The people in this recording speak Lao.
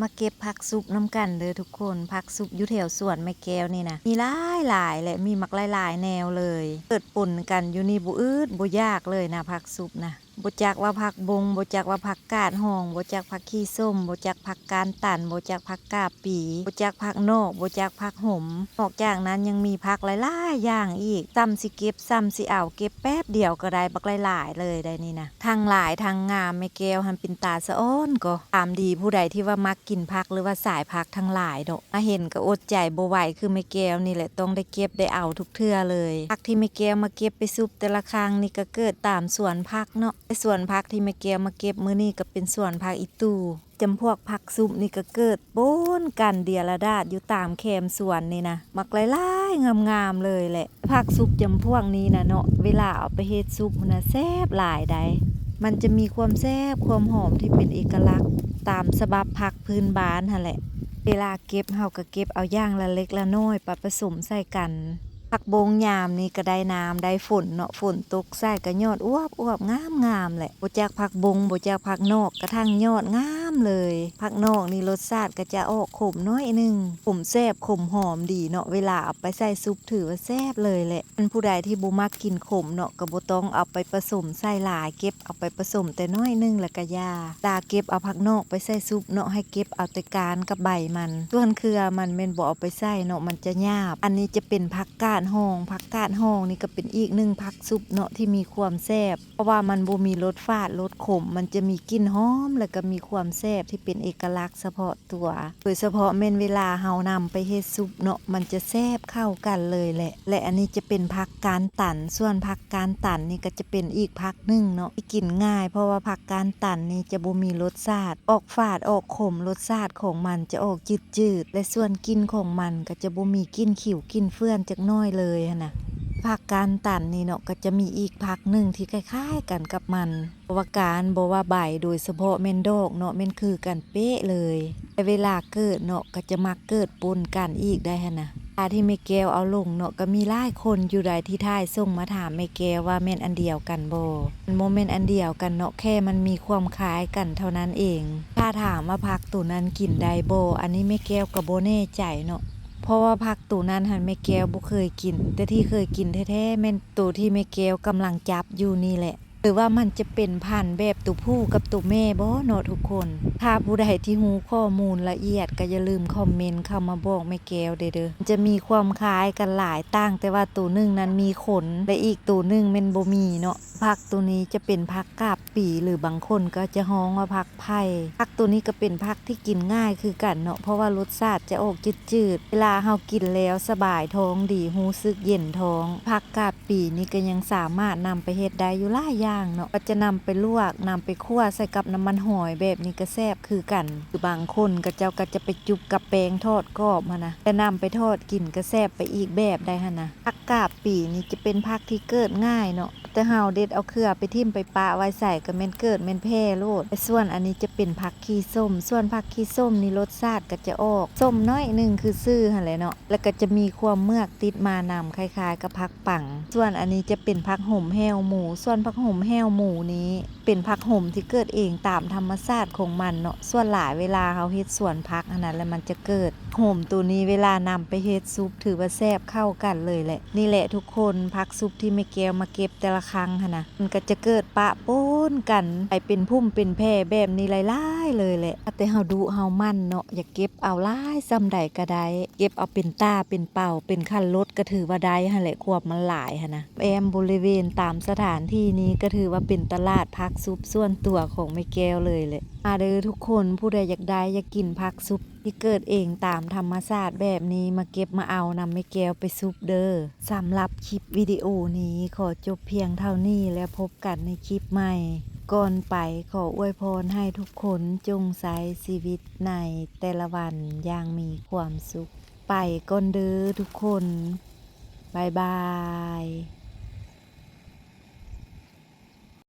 ມາເກັບຜັກຊຸບນຳກັນເດີທຸກຄົນ. ຜັກຊຸບຢູ່ແຖວສວນແມ່ແກ້ວນີ້ນະ ມີຫຼາຍໆ ແລະ ມີບັກຫຼາຍໆແນວເລີຍ. ເກີດປົນກັນຢູ່ນີ້ບໍ່ອຶດບໍ່ຢາກເລີຍນະ ຜັກຊຸບນະ. ບໍ່ຈັກວ່າຜັກບົງ, ບໍ່ຈັກວ່າຜັກກາດຫອງ, ບໍ່ຈັກຜັກຂີ້ສົ້ມ, ບໍ່ຈັກຜັກການຕັນ, ບໍ່ຈັກຜັກກາປີ, ບໍ່ຈັກຜັກນອກ, ບໍ່ຈັກຜັກຫົມ. ນອກຈາກນັ້ນຍັງມີຜັກຫຼາຍໆຢ່າງອີກ. ສ່ຳຊິເກັບ, ສ່ຳຊິເອົາ, ເກັບແປັບດຽວກໍໄດ້ບັກຫຼາຍໆເລີຍໄດ໋ນີ້ນະ. ທັງຫຼາຍທັງງາມ, ແມ່ແກ້ວຫັ້ນເປັນຕາສະອອນກໍ. ຖາມດີຜູ້ໃດທີ່ວ່າມັກກິນຜັກ ຫຼືວ່າສາຍຜັກທັງຫຼາຍເນາະ, ມາເຫັນກໍອົດໃຈບໍ່ໄຫວ ຄືແມ່ແກ້ວນີ້ແຫຼະ, ຕ້ອງໄດ້ເກັບໄດ້ເອົາທຸກເທື່ອເລີຍ. ຜັກທີ່ແມ່ແກ້ວມາເກັບໄປຊຸບແຕ່ລະຄັ້ງນີ້ ກໍເກີດຕາມສວນຜັກເນາະ. ແລະ ສວນຜັກທີ່ແມ່ແກ້ວມາເກັບມື້ນີ້ ກໍເປັນສວນຜັກອີ່ຕູ່. ຈຳພວກຜັກຊຸບນີ້ ກໍເກີດປົນກັນເດຍລະດາດຢູ່ຕາມແຄມສວນນີ້ນະ, ບັກຫຼາຍໆ ງາມໆເລີຍແຫຼະ. ຜັກຊຸບຈຳພວກນີ້ນະເນາະ, ເວລາເອົາໄປເຮັດຊຸບຫັ້ນນະ ແຊບຫຼາຍໃດ໋. ມັນຈະມີຄວາມແຊບຄວາມຫອມທີ່ເປັນເອກະລັກ ຕາມສະບັບຜັກພື້ນບ້ານຫັ້ນແຫຼະ. ເວລາເກັບ ເຮົາກໍເກັບເອົາຢ່າງລະເລັກລະນ້ອຍໄປປະສົມໃສ່ກັນ. ຜັກບົງຍາມນີ້ກໍໄດ້ນ້ຳໄດ້ຝົນເນາະ, ຝົນຕົກໃສ່ກໍຍອດອວບໆ ງາມໆແຫຼະ. ບໍ່ຈັກຜັກບົງ, ບໍ່ຈັກຜັກນອກ, ກະທັ່ງຍອດງາມເລີຍ. ຜັກນອກນີ້ລົດຊາດກໍຈະອອກຂົມໜ້ອຍໜຶ່ງ, ຂົມແຊບຂົມຫອມດີເນາະ. ເວລາເອົາໄປໃສ່ຊຸບ ຖືວ່າແຊບເລີຍແຫຼະ. ຄັນຜູ້ໃດທີ່ບໍ່ມັກກິນຂົມເນາະ ກໍບໍ່ຕ້ອງເອົາໄປປະສົມໃສ່ຫຼາຍ, ເກັບເອົາໄປປະສົມແຕ່ໜ້ອຍໜຶ່ງແລ້ວກໍຢ່າ. ເວລາເກັບເອົາຜັກນອກໄປໃສ່ຊຸບເນາະ ໃຫ້ເກັບເອົາແຕ່ກ້ານກັບໃບມັນ, ສ່ວນເຄືອມັນແມ່ນບໍ່ເອົາໄປໃສ່ເນາະ, ມັນຈະຫຍາບ. ອັນນີ້ຈະເປັນຜັກກາດຫອງ. ຜັກກາດຫອງນີ້ກໍເປັນອີກໜຶ່ງຜັກຊຸບເນາະ ທີ່ມີຄວາມແຊບ ເພາະວ່າມັນບໍ່ມີລົດຝາດລົດຂົມ, ມັນຈະມີກິ່ນຫອມ ແລ້ວກໍມີຄວາມແຊບທີ່ເປັນເອກະລັກສະເພາະ ຕົວ ໂດຍສະເພາະແມ່ນເວລາເຮົານຳໄປເຮັດຊຸບເນາະ ມັນຈະແຊບເຂົ້າກັນເລີຍແຫຼະ. ແລະ ອັນນີ້ຈະເປັນຜັກການຕັນ, ສ່ວນຜັກການຕັນນີ້ກໍຈະເປັນອີກຜັກໜຶ່ງເນາະ ທີ່ກິນງ່າຍ ເພາະວ່າຜັກການຕັນນີ້ຈະບໍ່ມີລົດຊາດ ອອກຝາດອອກຂົມ, ລົດຊາດຂອງມັນຈະອອກຈືດໆ ແລະ ສ່ວນກິ່ນຂອງມັນກໍຈະບໍ່ມີກິ່ນຂິວກິ່ນເຟື່ອນຈັກໜ້ອຍເລີຍຫັ້ນນະ. ຜັກການຕັນນີ້ເນາະ ກໍຈະມີອີກຜັກໜຶ່ງທີ່ຄ້າຍໆກັນກັບມັນ ບໍ່ວ່າການ ບໍ່ວ່າໃບ, ໂດຍສະເພາະແມ່ນດອກເນາະ ແມ່ນຄືກັນເປະເລີຍ. ແຕ່ເວລາເກີດເນາະ ກໍຈະມັກເກີດປົນກັນອີກໄດ໋ຫັ້ນນະ. ເວລາທີ່ແມ່ແກ້ວເອົາລົງເນາະ ກໍມີຫຼາຍຄົນຢູ່ໃດ໋ທີ່ຖ່າຍສົ່ງມາຖາມແມ່ແກ້ວວ່າແມ່ນອັນດຽວກັນບໍ່? ມັນບໍ່ແມ່ນອັນດຽວກັນເນາະ, ແຄ່ມັນມີຄວາມຄ້າຍກັນເທົ່ານັ້ນເອງ. ຖ້າຖາມວ່າຜັກໂຕນັ້ນກິນໄດ້ບໍ່? ອັນນີ້ແມ່ແກ້ວກໍບໍ່ແນ່ໃຈເນາະ, ເພາະວ່າຜັກໂຕນັ້ນຫັ້ນແມ່ແກ້ວບໍ່ເຄີຍກິນ, ແຕ່ທີ່ເຄີຍກິນແທ້ໆ ແມ່ນໂຕທີ່ແມ່ແກ້ວກຳລັງຈັບຢູ່ນີ້ແຫຼະ. ຫຼືວ່າມັນຈະເປັນພັນແບບໂຕຜູ້ກັບໂຕແມ່ບໍ່ເນາະທຸກຄົນ? ຖ້າຜູ້ໃດທີ່ຮູ້ຂໍ້ມູນລະອຽດກໍຢ່າລືມຄອມເມັນເຂົ້າມາບອກແມ່ແກ້ວແດ່ເດີ. ຈະມີຄວາມຄ້າຍກັນຫຼາຍ, ຕ່າງແຕ່ວ່າໂຕໜຶ່ງນັ້ນມີຂົນ ແລະ ອີກໂຕໜຶ່ງແມ່ນບໍ່ມີເນາະ. ຜັກໂຕນີ້ຈະເປັນຜັກກາບປີ ຫຼືບາງຄົນກໍຈະຮ້ອງວ່າຜັກໄຜ່. ຜັກໂຕນີ້ກໍເປັນຜັກທີ່ກິນງ່າຍຄືກັນເນາະ, ເພາະວ່າລົດຊາດຈະອອກຈືດໆ. ເວລາເຮົາກິນແລ້ວສະບາຍທ້ອງດີ, ຮູ້ສຶກເຢັນທ້ອງ. ຜັກກາບ ປີນີ້ກໍຍັງສາມາດນຳໄປເຮັດໄດ້ຢູ່ຫຼາຍຢ່າງເນາະ, ກໍຈະນຳໄປລວກ, ນຳໄປຂົ້ວໃສ່ກັບນ້ຳມັນຫອຍ ແບບນີ້ກໍແຊບຄືກັນ. ຄືບາງຄົນເຂົາເຈົ້າກໍຈະໄປຈຸບກັບແປ້ງທອດກອບຫັ້ນນະ, ແຕ່ນຳໄປທອດກິນກໍແຊບໄປອີກແບບໄດ໋ຫັ້ນນະ. ຜັກກາບປີນີ້ຈະເປັນຜັກທີ່ເກີດງ່າຍເນາະ, ແຕ່ເຮົາເດັດເອົາເຄືອໄປຖິ້ມໄປປະໄວ້ໃສກໍແມ່ນເກີດແມ່ນແຜ່ໂລດ. ແລະ ສ່ວນອັນນີ້ຈະເປັນຜັກຂີ້ສົ້ມ, ສ່ວນຜັກຂີ້ສົ້ມນີ້ລົດຊາດກໍຈະອອກສົ້ມໜ້ອຍໜຶ່ງຄືຊື່ຫັ້ນແຫຼະເນາະ, ແລ້ວກໍຈະມີຄວາມເໝືອກຕິດມານຳ ຄ້າຍໆກັບຜັກ ປັງ. ສ່ວນອັນນີ້ຈະເປັນຜັກຫົມແຫ້ວໝູ. ສ່ວນຜັກຫົມແຫ້ວໝູນີ້ເປັນຜັກຫົມທີ່ເກີດເອງຕາມທຳມະຊາດຂອງມັນເນາະ. ສ່ວນຫຼາຍເວລາເຮົາເຮັດສວນຜັກຫັ້ນນະ ແລ້ວມັນຈະເກີດ. ຫົມໂຕນີ້ເວລານຳໄປເຮັດຊຸບ ຖືວ່າແຊບເຂົ້າກັນເລີຍແຫຼະ. ນີ້ແຫຼະທຸກຄົນ, ຜັກຊຸບທີ່ແມ່ແກ້ວມາເກັບແຕ່ລະຄັ້ງຫັ້ນນະ, ມັນກໍຈະເກີດປະປົນກັນໄປເປັນພຸ້ມເປັນແຜ່ແບບນີ້ຫຼາຍໆເລີຍແຫຼະ. ແຕ່ເຮົາດຸເຮົາໝັ່ນເນາະ, ຢາກເກັບ ເອົາຫຼາຍສ່ຳໃດກໍໄດ້, ເກັບເອົາເປັນຕາເປັນເປົາ ເປັນຄັນລົດກໍຖືວ່າໄດ້ຫັ້ນແຫຼະ, ຄວາມມັນຫຼາຍຫັ້ນນະ. ແອ້ມບໍລິເວນຕາມສະຖານທີ່ນີ້ກໍຖືວ່າເປັນຕະຫຼາດຜັກຊຸບສ່ວນຕົວຂອງແມ່ແກ້ວເລີຍແຫຼະ. ມາເດີທຸກຄົນ, ຜູ້ໃດຢາກໄດ້ຢາກກິນຜັກຊຸບທີ່ເກີດເອງຕາມທຳມະຊາດແບບນີ້, ມາເກັບມາເອົານຳແມ່ແກ້ວໄປຊຸບເດີ. ສຳລັບຄລິບວິດີໂອນີ້ຂໍຈົບພຽງເທົ່ານີ້ ແລ້ວພົບກັນໃນຄລິບໃໝ່. ກ່ອນໄປຂໍອວຍພອນໃຫ້ທຸກຄົນຈົ່ງໃຊ້ຊີວິດໃນແຕ່ລະວັນຢ່າງມີຄວາມສຸກ. ໄປກ່ອນເດີທຸກຄົນ. ບາຍບາຍ.